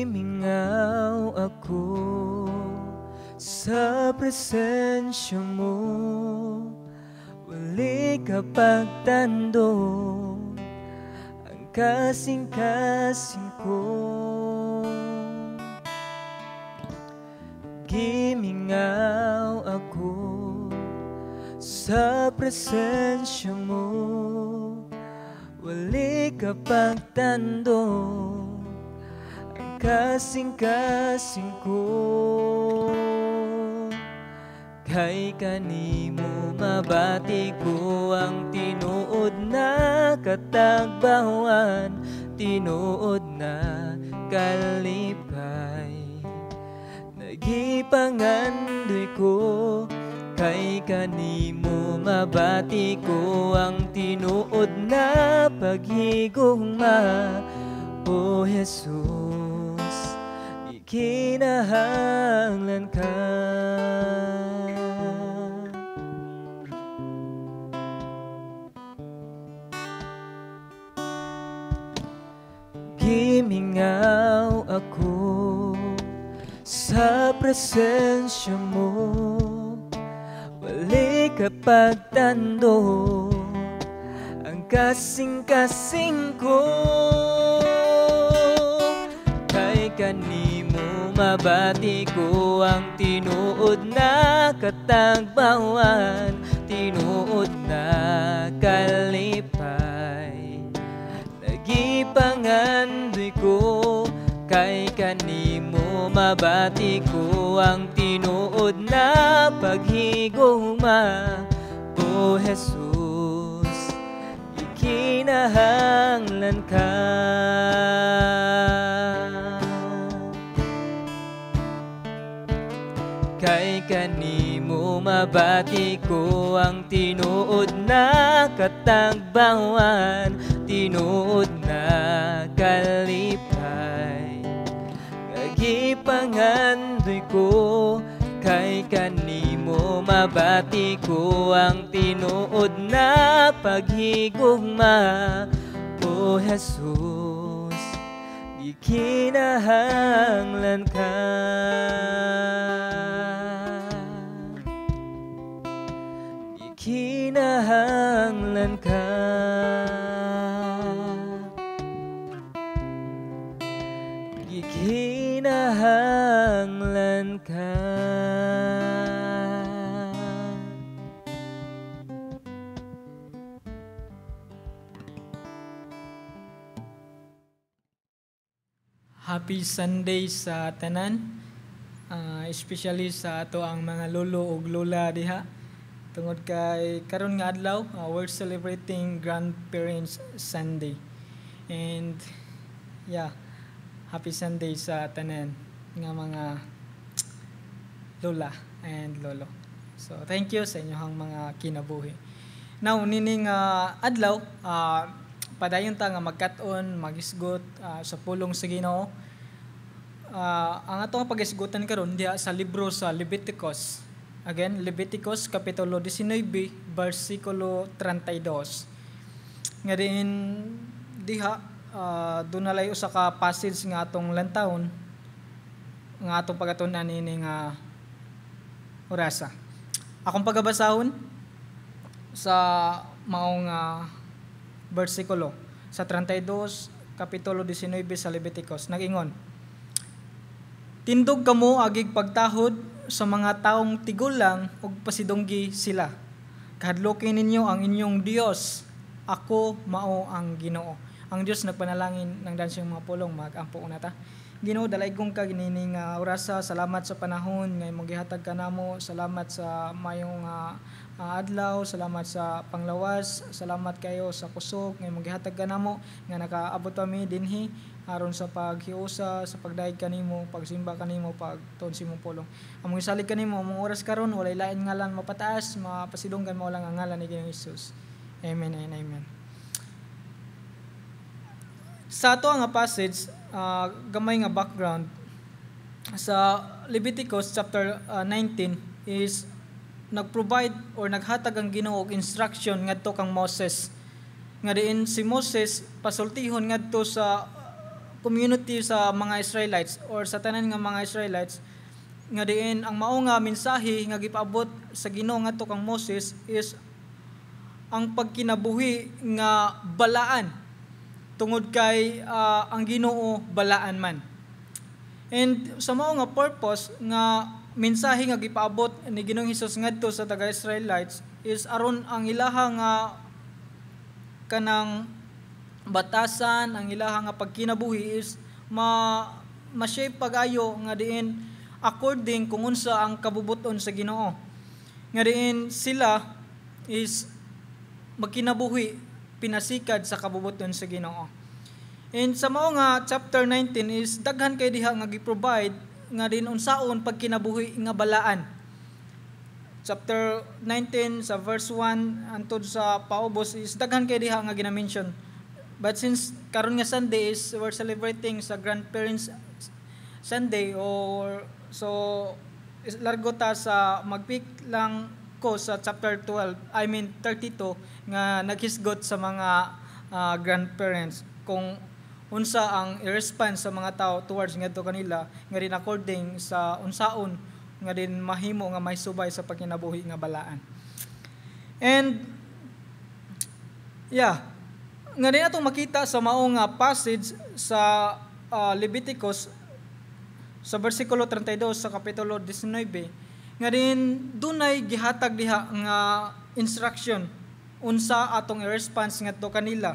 Gimingaw ako sa presensya mo, wali ka pagtando ang kasing-kasing ko. Gimingaw ako sa presensya mo, wali ka pagtando ang kasing-kasing ko. Kay kanimo mabati ko ang tinuod na katagbawan, tinuod na kalipay. Nagipangandoy ko kay kanimo mabati ko ang tinuod na paghigugma. O Jesus, ikinahanglan ka. Gimingaw ako sa presensya mo, wali ka pagtando ang kasing-kasing ko. Kay kanimo mabati ko ang tinuod na katagbawan, tinuod na kalipay. Nagipangandoy ko kay kanimo mabati ko ang tinuod na paghigugma. O Jesus, ikinahanglan ka. Kay kanimo mabati ko ang tinuod na katagbawan, tinuod na kalipay. Nagipangandoy ko kay kanimo mabati ko ang tinuod na paghigugma. O Jesus, ikinahanglan ka. Ikinahanglan ka. Ikinahanglan ka. Happy Sunday sa tanan, especially sa ato ang mga lolo ug lola diha. Tungod kay karon nga adlaw, we're celebrating Grandparents Sunday. And yeah, happy Sunday sa tanan nga mga lola and lolo. So thank you sa inyong mga kinabuhi. Now nining adlaw, padayon ta nga magkat-on, magisgot sa pulong sa Ginoo. Ang atong pagisgutan karon diha sa libro sa Leviticus. Again, Leviticus kapitulo 19 bersikulo 32. Nga diin diha dunalay usa ka passage nga atong lantawon nga atong pagatun-an niini nga orasa. Akong pagabasahon sa maong bersikulo sa 32 kapitulo 19 sa Leviticus nag-ingon: Tindog kamo agig pagtahod sa mga taong tigulang ug pasidunggi sila. Kahadlokin ninyo ang inyong Dios. Ako mao ang Ginoo. Ang Dios nagpanalangin ng dansiyang mga pulong. Magampo una ta. Ginoo, dalaygong ka nining orasa. Salamat sa panahon nga imong gihatag kanamo. Salamat sa mayong adlaw, salamat sa panglawas, salamat kayo sa kusog nga imong gihatag kanamo nga nakaabot kami dinhi aron sa paghiusa, sa pagdayeg kanimo, pagsimba kanimo, pagtuon sa imong pulong. Among isalig kanimo among oras karon, walay lain ngalan mapataas, mapasidunggan mao lang ang ngalan ni Ginoong Hesus. Amen and amen. Sa ato nga passage, gamay nga background sa Leviticus chapter 19 is nagprovide or naghatag ang Ginoo og instruction ngadto kang Moses. Nga diin si Moses pasultihon ngadto sa community sa mga Israelites or sa tanan nga mga Israelites, nga diin ang mao nga mensahe nga gipaabot sa Ginoo ngadto kang Moses is ang pagkinabuhi nga balaan tungod kay ang Ginoo balaan man. And sa mao nga purpose nga mensahe nga gipaabot ni Ginoong Hesus ngadto sa taga Israelites is aron ang ilaha nga kanang batasan, ang ilaha nga pagkinabuhi is ma ma-shape pag-ayo nga diin according kung unsa ang kabubuton sa Ginoo. Nga diin sila is magkinabuhi pinasikad sa kabubuton sa Ginoo. And sa mao nga chapter 19 is daghan kay diha nga gi-provide nga din unsaon pagkinabuhi nga balaan. Chapter 19 sa verse 1 hantod sa paubos is daghan kay diha nga gina-mention. But since karon nga Sunday is we're celebrating sa grandparents Sunday or so is largo ta sa magpick lang ko sa chapter 12, I mean 32, nga naghisgot sa mga grandparents kung unsa ang i-response sa mga tao towards ngadto kanila, nga din according sa unsaon nga din mahimo nga may subay sa pagkinabuhi nga balaan. And yeah, nga din atong makita sa mao nga passage sa Leviticus sa versikulo 32 sa kapitulo 19, nga din dunay gihatag diha nga instruction unsa atong i-response ngadto kanila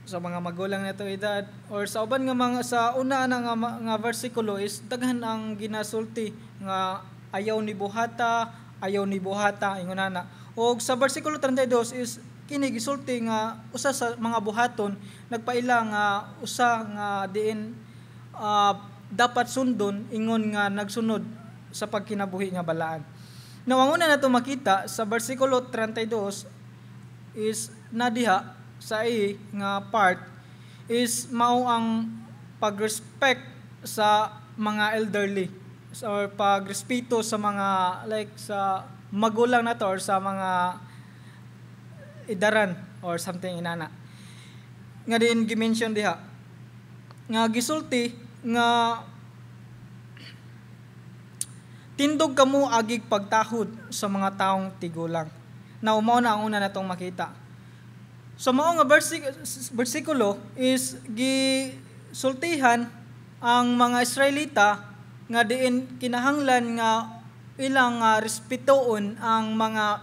sa mga magulang nato edad or sa uban nga mga. Sa una na nga versikulo is daghan ang ginasulti nga ayaw ni buhata, ayaw ni buhata, ingon ana. Og sa versikulo 32 is kini gisulti nga usa sa mga buhaton, nagpaila nga usa nga diin dapat sundon ingon nga nagsunod sa pagkinabuhi nga balaan. Now, ang una nato makita sa versikulo 32 is na diha sa i nga part is mao ang pag-respect sa mga elderly or pagrespeto sa mga like sa magulang nato or sa mga idaran or something inana. Nga din gi-mention diha nga gisulti nga tindog kamo agig pagtahod sa mga taong tigulang. Now, mao na ang una natong makita. So mao nga versikulo is gisultihan ang mga Israelita nga diin kinahanglan nga ilang respetuon ang mga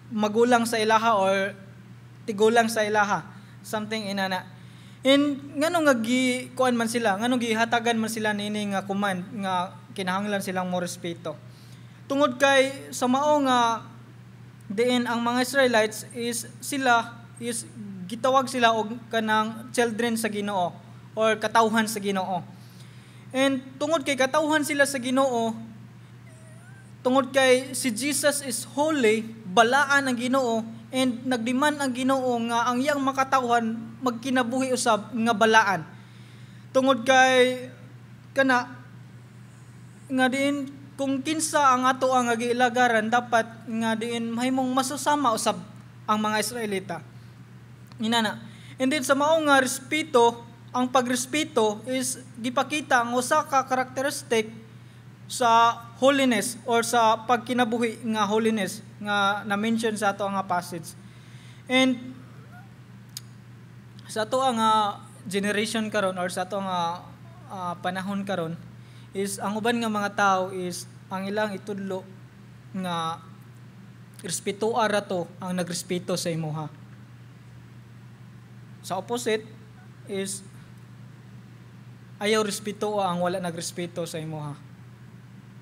magulang sa ilaha or tigulang sa ilaha, something inana. And ngano nga gi kuan man sila, ngano gihatagan man sila niini nga command nga kinahanglan silang mo respeto? Tungod kay sa mao nga diin ang mga Israelites is sila is gitawag sila og kanang children sa Ginoo or katawhan sa Ginoo. And tungod kay katawhan sila sa Ginoo, tungod kay si Jesus is holy, balaan ang Ginoo, and nagdemand ang Ginoo nga ang iyang makatawhan magkinabuhi usab nga balaan. Tungod kay kana nga diin kung kinsa ang ato ang giilagaran, dapat nga diin mahimong masusama usab ang mga Israelita. Inana. And then sa mao nga respeto, ang pagrespeto is gipakita ang usa ka characteristic sa holiness or sa pagkinabuhi nga holiness nga na-mention sa ato nga passage. And sa ato nga generation karon or sa ato nga panahon karon is ang uban nga mga tao is ang ilang itudlo nga respeto ra to ang nagrespeto sa imuha. Sa opposite is ayaw respeto ang wala nagrespeto sa imuha.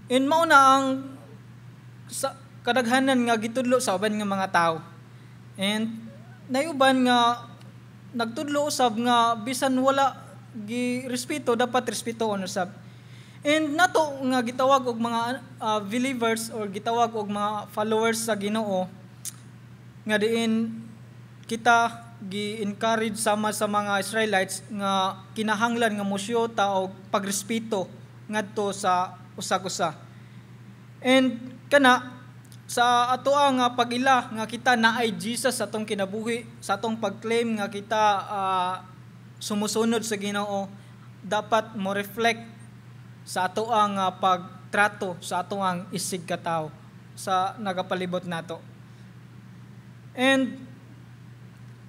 And mao na ang sa kadaghanan nga gitudlo sa uban nga mga tao. And nayuban nga nagtudlo usab nga bisan wala gi respeto, dapat respetuon usab. And nato nga gitawag og mga believers or gitawag og mga followers sa Ginoo, nga diin kita gi-encourage sama sa mga Israelites nga kinahanglan nga mosyo ta og pagrespeto ngadto sa usag-usa. And kana sa atoa nga pag-ila nga kita naay Jesus sa atong kinabuhi, sa atong pag-claim nga kita sumusunod sa Ginoo dapat mo reflect sa ato ang pagtrato sa ato ang isig katawo sa nagapalibot nato. And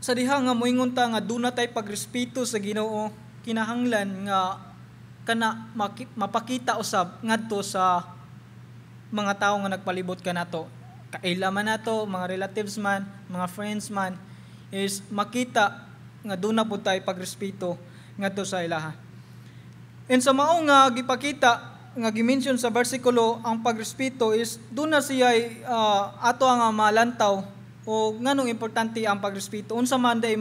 sa diha nga moingon ta nga duna tay pagrespeto sa Ginoo, kinahanglan nga kana mapakita usab ngadto sa mga tawo nga nagpalibot kanato. Kaila man nato, mga relatives man, mga friends man, is makita nga duna pud tay pagrespeto ngadto sa ilaha. And sa mao nga gipakita nga gi-mention sa bersikulo ang pagrespeto is duna siya ato ang malantaw o nganong importante ang pagrespeto, unsa man day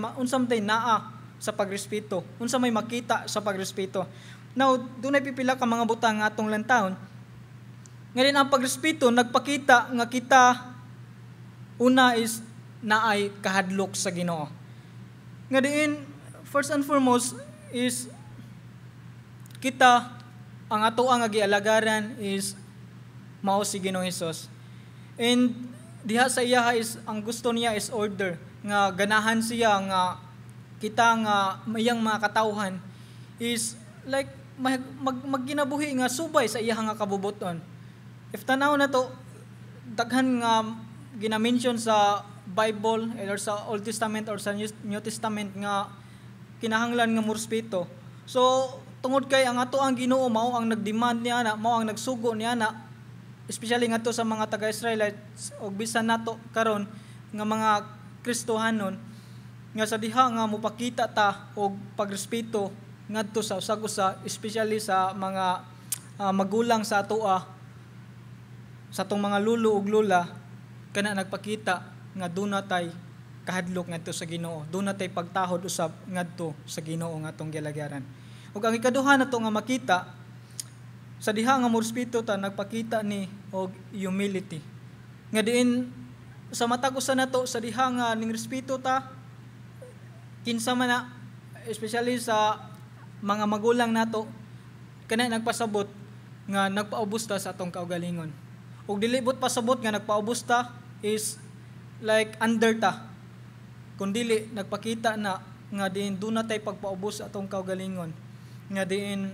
naa sa pagrespeto, unsa may makita sa pagrespeto. Now, dunay pipila ka mga butang nga atong lantawon. Ngayon, ang pagrespeto nagpakita nga kita una is naay kahadlok sa Ginoo. Nga diin, first and foremost is kita, ang ato ang gialagaran is mao si Ginoong Hesus. And diha sa iya is ang gusto niya is order, nga ganahan siya nga kita nga iyang mga katawhan is like magginabuhi nga subay sa iya nga kabubuton. If tanaw na to, daghan nga gina-mention sa Bible or sa Old Testament or sa New Testament nga kinahanglan nga morespeto. So tungod kay ang ato ang Ginoo mao ang nagdemand niya na, mao ang nagsugo niya na, especially ngadto sa mga taga-Israelites og bisan nato karon nga mga Kristohanon, nga sa diha nga mopakita ta og pagrespeto ngadto sa usag usa, especially sa mga magulang sa atoa, sa atong mga lulo ug lola, kana nagpakita nga duna tay kahadlok ngadto sa Ginoo, duna tay pagtahod usab ngadto sa Ginoo nga atong gialagaran. Ug ang ikaduha nato nga makita sa diha nga morespeto ta, nagpakita ni og humility, nga diin sa matag usa nato, sa diha nga ning respeto ta, kinsa man na, especially sa mga magulang nato, kana nagpasabot nga nagpaubos ta sa atong kaugalingon. Ug dili but pasabot nga nagpaubos ta is like under ta, kundili nagpakita na nga diin duna tay pagpaubos sa atong kaugalingon, nga diin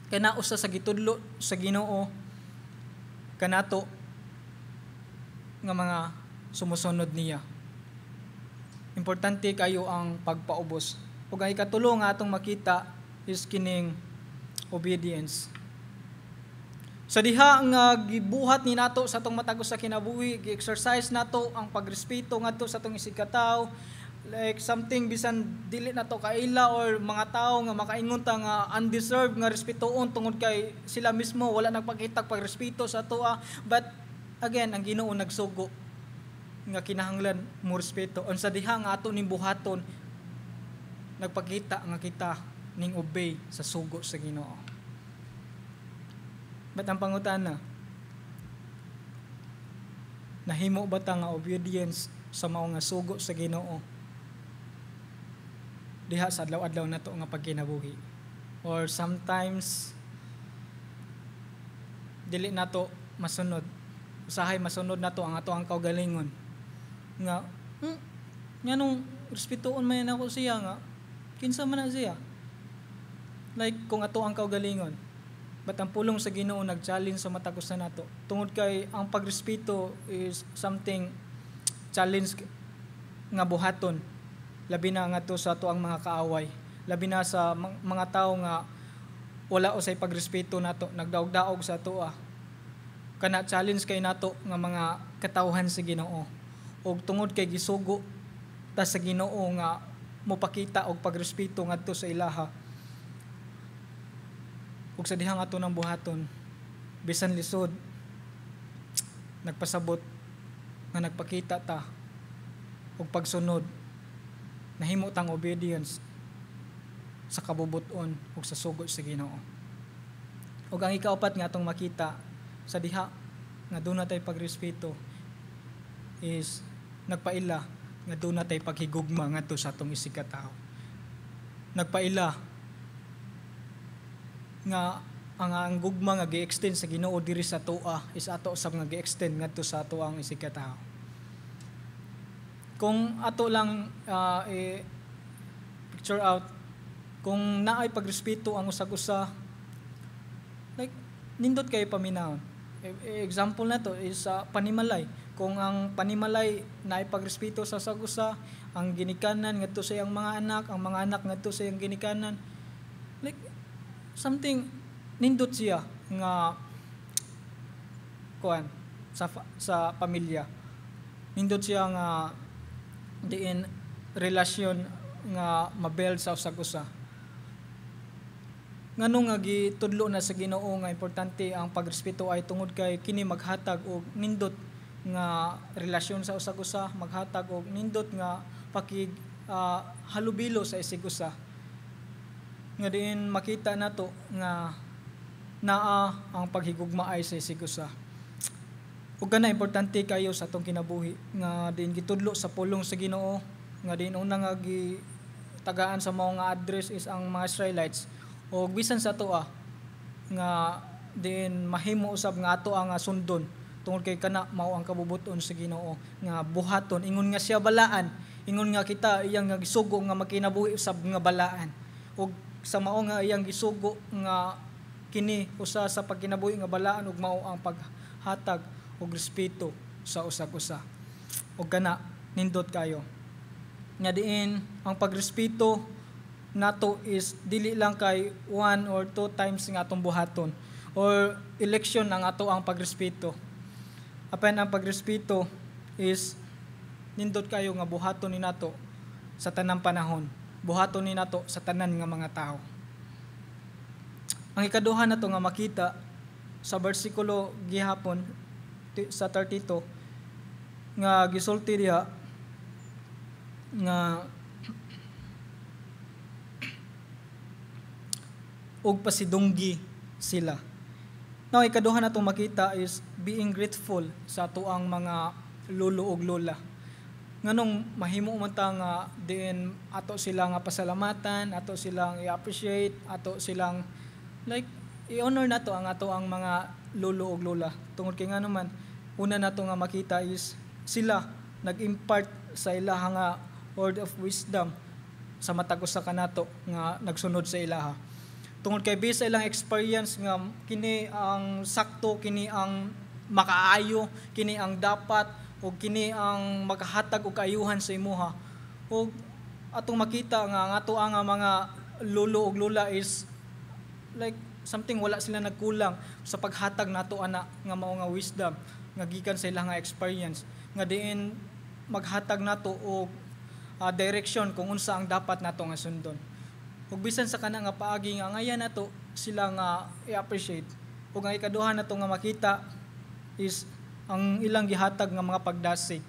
kana usa sa gitudlo sa Ginoo kanato nga mga sumusunod niya. Importante kayo ang pagpaubos. Ug ang ikatulo nga atong makita is kining obedience. Sa diha nga gibuhat ni nato sa atong matag usa kinabuhi, gi-exercise nato ang pagrespeto ngadto sa atong isig katawo, like something bisan dili nato kaila or mga tao nga makaingon ta nga undeserved nga respetuon tungod kay sila mismo wala nagpakita pagrespeto sa atoa. But again, ang Ginoo nagsugo nga kinahanglan mo respeto. Unsa diha nga ato ning buhaton, nagpakita nga kita ning obey sa sugo sa Ginoo. But ang pangutana, nahimo ba ta nga obedience sa mao nga sugo sa Ginoo diha sa adlaw-adlaw nato nga pagkinabuhi? Or sometimes dili nato masunod? Usahay masunod nato ang ato ang kaugalingon nga nganong respetuon man ako siya nga kinsa man na siya, like kung ato ang kaugalingon. But ang pulong sa Ginoo nag-challenge sa matag usa nato. Tungod kay ang pagrespeto is something challenge nga buhaton. Labi na ngadto sa ato ang mga kaaway. Labi na sa mga tao nga wala usay pagrespeto nato, nagdaog-daog sa atoa. Kana challenge kay nato nga mga katawhan sa Ginoo. Og tungod kay gisugo ta sa Ginoo nga mopakita og pagrespeto ngadto sa ilaha, ug sa dihang ato ng buhaton bisan lisod, nagpasabot nga nagpakita ta og pagsunod, nahimo tang obedience sa kabubuton ug sa sugo sa Ginoo. Ug ang ikaapat nga atong makita sa diha nga duna tay pagrespeto is nagpaila nga duna tay paghigugma ngadto sa atong isig katawo. Nagpaila nga ang gugma nga gi-extend sa Ginoo diri sa atoa is ato usab nga gi-extend ngadto sa ato ang isig katawo. Kung ato lang picture out Kung naay pagrespeto ang usag usa, like nindot kay paminawon. Example na to is sa panimalay. Kung ang panimalay naay pagrespeto sa usag usa, ang ginikanan ngadto sa iyang mga anak, ang mga anak ngadto sa iyang ginikanan, like something nindot siya nga kuan sa pamilya. Nindot siya nga diin relasyon nga mabuild sa usag usa. Ngano nga gitudlo na sa Ginoo nga importante ang pagrespeto ay tungod kay kini maghatag og nindot nga relasyon sa usag usa, maghatag og nindot nga pakig halubilo sa isig usa. Nga diin makita nato nga naa ang paghigugmaay sa isig usa. Ug kana importante kayo sa atong kinabuhi nga diin gitudlo sa pulong sa Ginoo, nga diin una nga gitagaan sa mao nga address is ang mga Israelites o bisan sa atoa nga diin mahimo usab nga ato ang sundon, tungod kay kana mao ang kabubut-on sa Ginoo nga buhaton. Ingon nga siya balaan, ingon nga kita iyang nga gisugo nga magkinabuhi usab nga balaan, ug sa mao nga iyang gisugo nga kini usa sa pagkinabuhi nga balaan ug mao ang paghatag og respeto sa usag-usa. Ug kana nindot kayo nga diin ang pagrespeto nato is dili lang kay one or two times nga atong buhaton or election ang ato ang pagrespeto. Apan ang pagrespeto is nindot kayo nga buhaton ni nato sa tanang panahon, buhaton ni nato sa tanan nga mga tao. Ang ikaduha nato nga makita sa bersikulo gihapon sa 32 nga gisulti diha nga og pasidunggi sila. Now, ikaduha natong makita is being grateful sa atoang mga lolo ug lola. Nganong mahimo man ta nga diin ato sila nga pasalamatan, ato silang i-appreciate, ato silang like i-honor nato ang ato ang mga lolo ug lola? Tungod kay ngano man, una nato nga makita is sila nag-impart sa ilaha nga word of wisdom sa matag usa kanato nga nagsunod sa ilaha. Tungod kay based sa ilang experience nga kini ang sakto, kini ang makaayo, kini ang dapat, ug kini ang makahatag og kaayuhan sa imuha. Ug atong makita nga ang ato ang mga lolo ug lola is like something wala sila nagkulang sa paghatag nato ana nga mao nga wisdom nga gikan sa ilang nga experience nga diin maghatag nato og direction kung unsa ang dapat nato nga sundon. Ug bisan sa kana nga paagi nga angayan nato sila nga i-appreciate. Ug ang ikaduha nato nga makita is ang ilang gihatag nga mga pagdasig.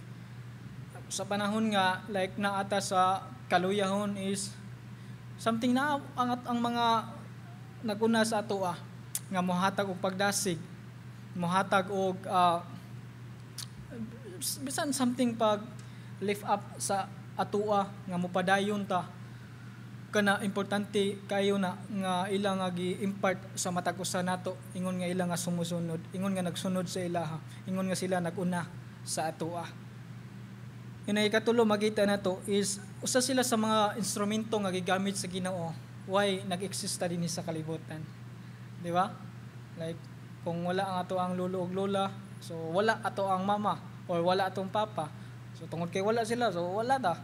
Sa panahon nga like naata sa kaluyahon is something na ang mga naguna sa atoa nga mohatag og pagdasig, mohatag og bisan something pag lift up sa atoa nga mopadayon ta. Kana importante kayo na nga ilang nga gi-impart sa matag usa nato, ingon nga ila nga sumusunod, ingon nga nagsunod sa ilaha, ingon nga sila naguna sa atoa. Inay ikatulo makita nato is usa sila sa mga instrumento nga gigamit sa Ginoo why nag-exist ta dinhi sa kalibutan. Di ba? Like kung wala ang ato ang lolo ug lola, so wala ato ang mama or wala atong papa. So tungod kay wala sila, so wala ta.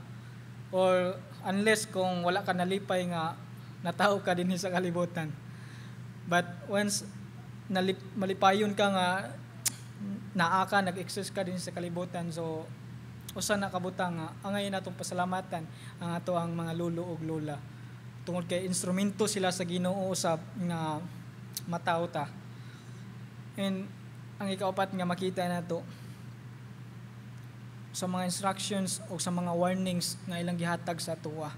Or unless kung wala ka nalipay nga natao ka dinhi sa kalibutan. But once malipayon ka nga naa ka, nag-exist ka dinhi sa kalibutan, so usa na kabutang nga angay natong pasalamatan ang ato ang mga lolo ug lola. Tungod kay instrumento sila sa Ginoo usab nga matawo ta. And ang ikaupat nga makita nato sa mga instructions o sa mga warnings nga ilang gihatag sa atoa.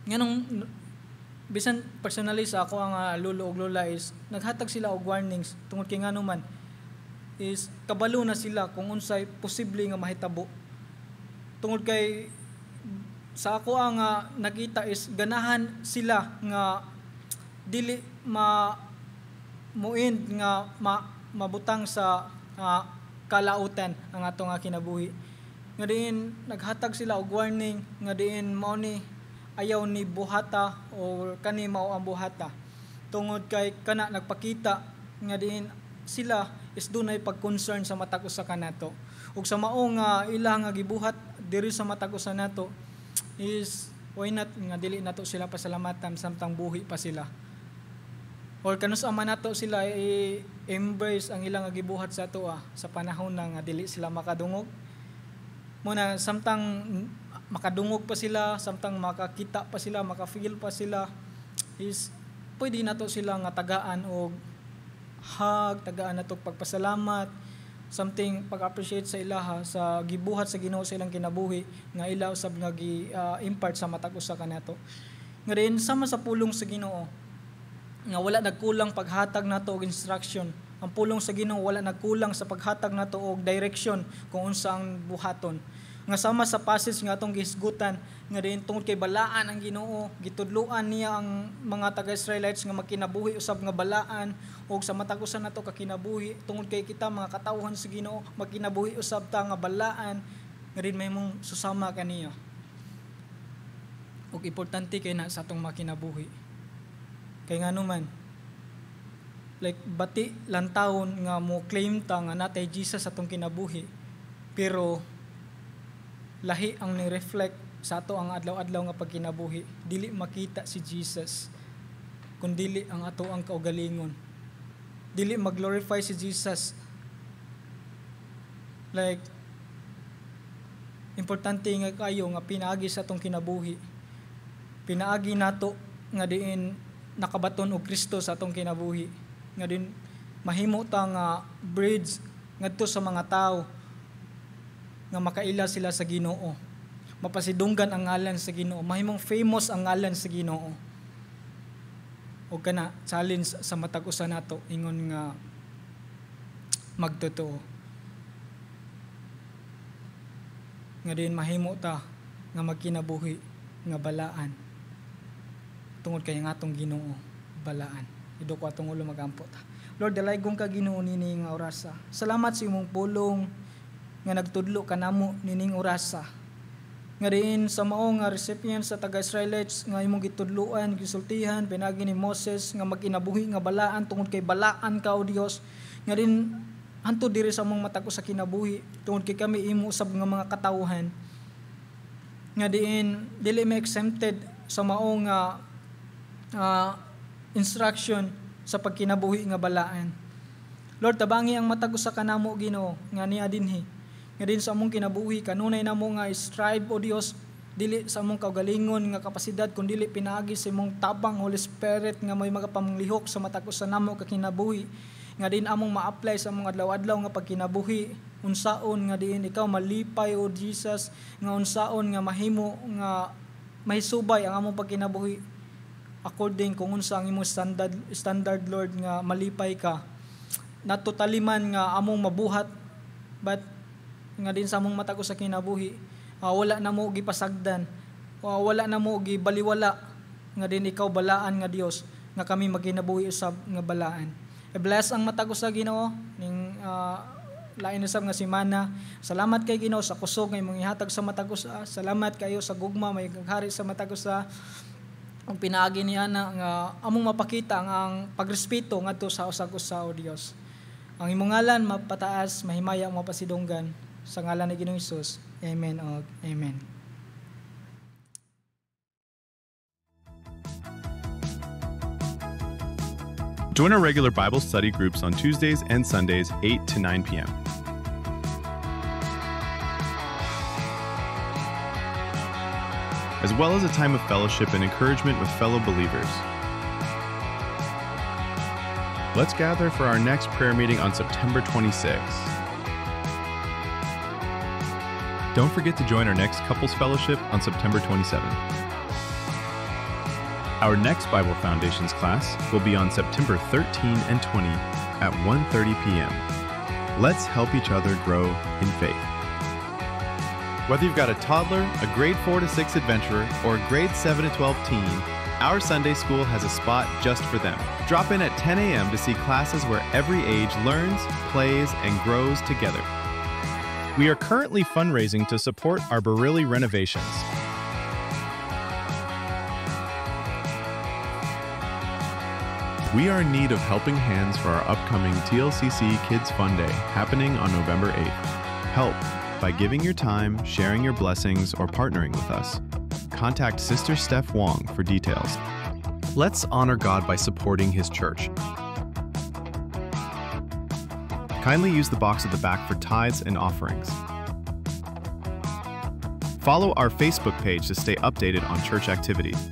Nganong bisan personally sa ako ang lolo ug lola is naghatag sila og warnings tungod kay ngano man is kabalo na sila kung unsay posible nga mahitabo. Tungod kay sa ako ang nakita is ganahan sila nga dili ma muin nga mabutang sa kalautan ang ato nga kinabuhi. Nga diin naghatag sila og warning nga diin mao ni ayaw ni buhata or kani mao ang buhata. Tungod kay kana nagpakita nga diin sila is dunay pag-concern sa matag usa kanato. Ug sa mao nga ila nga gibuhat diri sa matag usa nato is why not nga dili nato sila pasalamatan samtang buhi pa sila. Or kanus ama nato sila i-embrace ang ilang gibuhat sa ato sa panahon na nga dili sila makadungog. Muna samtang makadungog pa sila, samtang makakita pa sila, maka-feel pa sila is pwede nato sila nga tagaan og hug, tagaan nato pagpasalamat, something pag-appreciate sa ilaha sa gibuhat sa Ginoo sa ilang kinabuhi nga ila usab nga gi-impart sa matag usa kanato. Nga rin sama sa pulong sa Ginoo nga wala nagkulang paghatag nato og instruction. Ang pulong sa Ginoo wala nagkulang sa paghatag nato og direction kung unsa ang buhaton. Nga sama sa passage nga atong gihisgutan nga diin tungod kay balaan ang Ginoo, gitudloan niya ang mga taga-Israelites nga magkinabuhi usab nga balaan, og sa matag usa nato kakinabuhi tungod kay kita mga katawhan sa Ginoo magkinabuhi usab ta nga balaan, nga din mahimong susama kaniya. Og importante kay na sa atong makinabuhi. Kay ngano man, like bati lantawon nga mo claim ta nga natay Jesus atong kinabuhi, pero lahi ang ni-reflect sa ato ang adlaw-adlaw nga pagkinabuhi. Dili makita si Jesus kun dili ang ato ang kaugalingon. Dili mag-glorify si Jesus. Like importante nga kayo nga pinaagi sa atong kinabuhi. Pinaagi nato nga diin nakabaton og Kristo sa atong kinabuhi. Nga din mahimo ta nga bridge ngadto sa mga tawo nga makaila sila sa Ginoo. Mapasidunggan ang ngalan sa Ginoo, mahimong famous ang ngalan sa Ginoo. O kana challenge sa matag usa nato ingon nga magtotoo. Nga din mahimo ta nga magkinabuhi nga balaan. Tungod kay nga atong Ginoo balaan. Iduko atong ulo, magampo ta. Lord, dalaygong ka Ginoo nini nga orasa. Salamat sa imong pulong nga nagtudlo kanamo nining orasa. Nga diin sa mao nga recipient sa taga-Israelites nga imong gitudloan, gisultihan pinaagi ni Moses nga magkinabuhi nga balaan tungod kay balaan ka o Dios. Nga din hantod diri sa among matag usa kinabuhi tungod kay kami imo usab nga mga katawhan. Nga diin dili may exempted sa mao nga instruction sa pagkinabuhi nga balaan. Lord, tabangi ang matag usa kanamo Ginoo nga niya dinhi. Nga din sa among kinabuhi kanunay namo nga strive o Dios dili sa among kaugalingon nga kapasidad kun dili pinaagi sa imong tabang Holy Spirit nga may magapanglihok sa matag usa namo ka kinabuhi. Nga din among ma-apply sa among adlaw-adlaw nga pagkinabuhi, unsaon nga diin ikaw malipay o Jesus, nga unsaon nga mahimo nga mahisubay ang among pagkinabuhi according kung unsa ang imong standard Lord nga malipay ka. Not totally man nga among mabuhat, but nga din sa among matag usa kinabuhi, wala na mo gipasagdan, wala na mo gibaliwala, nga din ikaw balaan nga Dios nga kami magkinabuhi usab nga balaan. I-bless ang matag usa Ginoo ning lain usab nga semana. Salamat kay Ginoo sa kusog nga imong ihatag sa matag usa. Salamat kayo sa gugma may gaghari sa matag usa. Ang pinaagi ni ana nga among mapakita ang pagrespeto ngadto sa usag-usa o Dios. Ang imong ngalan mapataas, mahimaya, mapasidunggan. Sa ngalan ni Ginoong Hesus. Amen og amen. Join our regular Bible study groups on Tuesdays and Sundays, 8 to 9 p.m. As well as a time of fellowship and encouragement with fellow believers. Let's gather for our next prayer meeting on September 26. Don't forget to join our next couples fellowship on September 27. Our next Bible Foundations class will be on September 13 and 20 at 1:30 p.m. Let's help each other grow in faith. Whether you've got a toddler, a grade 4 to 6 adventurer, or a grade 7 to 12 teen, our Sunday school has a spot just for them. Drop in at 10 a.m. to see classes where every age learns, plays, and grows together. We are currently fundraising to support our Barili renovations. We are in need of helping hands for our upcoming TLCC Kids Fun Day happening on November 8th. Help by giving your time, sharing your blessings, or partnering with us. Contact Sister Steph Wong for details. Let's honor God by supporting His church. Kindly use the box at the back for tithes and offerings. Follow our Facebook page to stay updated on church activities.